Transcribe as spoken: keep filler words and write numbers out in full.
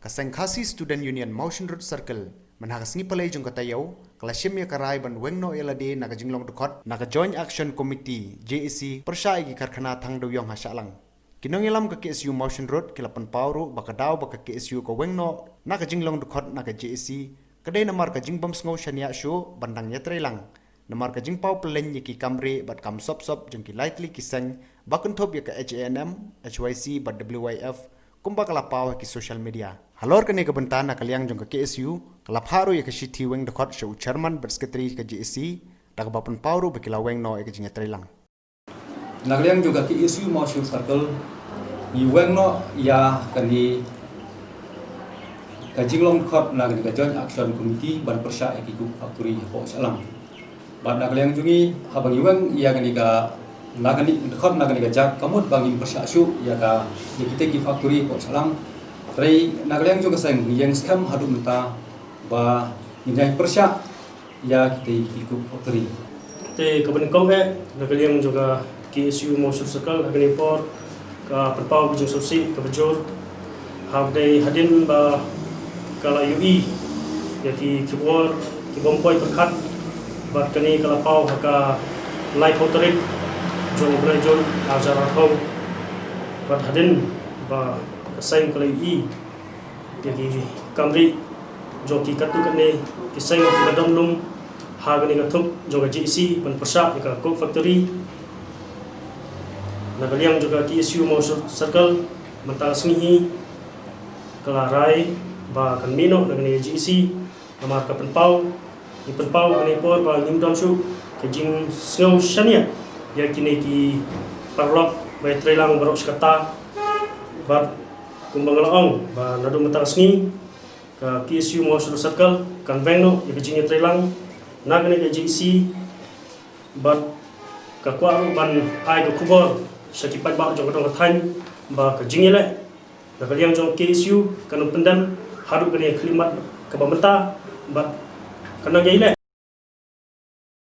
Ka seng Khasi Student Union Mawshynrut Circle, mynha ka sngi Palei jong ka taïew, ka la shim ïa ka rai ban weng noh ïa lade na ka jinglong dkhot na ka Joint Action Committee, J A C, pyrshah ïa ki karkhana thang dewïong ha Shillong. Ki nongïalam ka K S U Mawshynrut ki la pynpaw ruh ba ka daw ba ka K S U ka weng noh na ka jinglong dkhot na ka J A C, ka dei namar ka jingbym sngew shaniah shuh ban dang ïatreilang. Namar ka jingpaw pynlong ïa ki kam rieh bad kam sop sop jong ki lai tylli ki seng, ba kynthup ïa ka H A N M, H Y C bad W Y F, kumba ka la paw ha ki social media. Halor kane ka bynta, na ka liang jong ka K S U, ka la phah ruh ïa ka shithi weng dkhot sha u chairman bad secretary ka J A C, da kaba pynpaw ruh ba ki la weng noh ïa ka jingïatreilang. Na ka liang jong ka K S U Mawshynrut Circle, ngi weng noh ïa kane ka jinglong dkhot na kane ka Joint Action Committee ban pyrshah ïa ki coke factory hapoh Shillong. Bad na ka liang jong ngi, haba ngi weng ïa kane ka, na kane dkhot na kane ka jaka, ka mut ba ngim pyrshah shuh ïa ka, ïa kitei ki factory hapoh Shillong. Hynrei na ka liang jong ka seng, ngi ïeng skhem haduh mynta ba ngin ïai pyrshah ïa kitei ki coke factory. Te kaba nyngkong eh, na ka liang jong ka K S U Mawshynrut Circle, ha kane ka por ka pynpaw ka jingsngewsih kaba jur. Haba dei hadien ba ka la ïohi ïa ki khubor kibym poi pyrkhat bad kane ka la paw ha ka laiphew tarik jong u bnai Jun arhajar arphew. Bad hadien ba ka seng ka la ïohi ïa ki kam rieh jong ki katto katne ki seng kiba don lum ha kane ka thup jong ka J A C ban pyrshah ïa ka coke factory. Na ka liang jong ka K S U Mawshynrut Circle, mynta ka sngi hi ka la rai ba kan mih noh na kane ka J A C, namar ka pynpaw, ngi pynpaw ha kane ka por ba ngim don shuh ka jingsngew shaniah ïa kine ki paralok ba ïatreilang baroh shi katta. Bad kumba nga la ong ba naduh mynta ka sngi, ka K S U Mawshynrut Circle kan weng noh ïa ka jingïatreilang na kane ka J A C, bad ka kwah ruh ban ai ka khubor sha ki paidbah jong ka dong ka thaiñ ba ka jingïaleh na ka liang jong ka K S U kan ym pyndem haduh kane ka khyllipmat kaba mynta, bad kan nang ïai leh.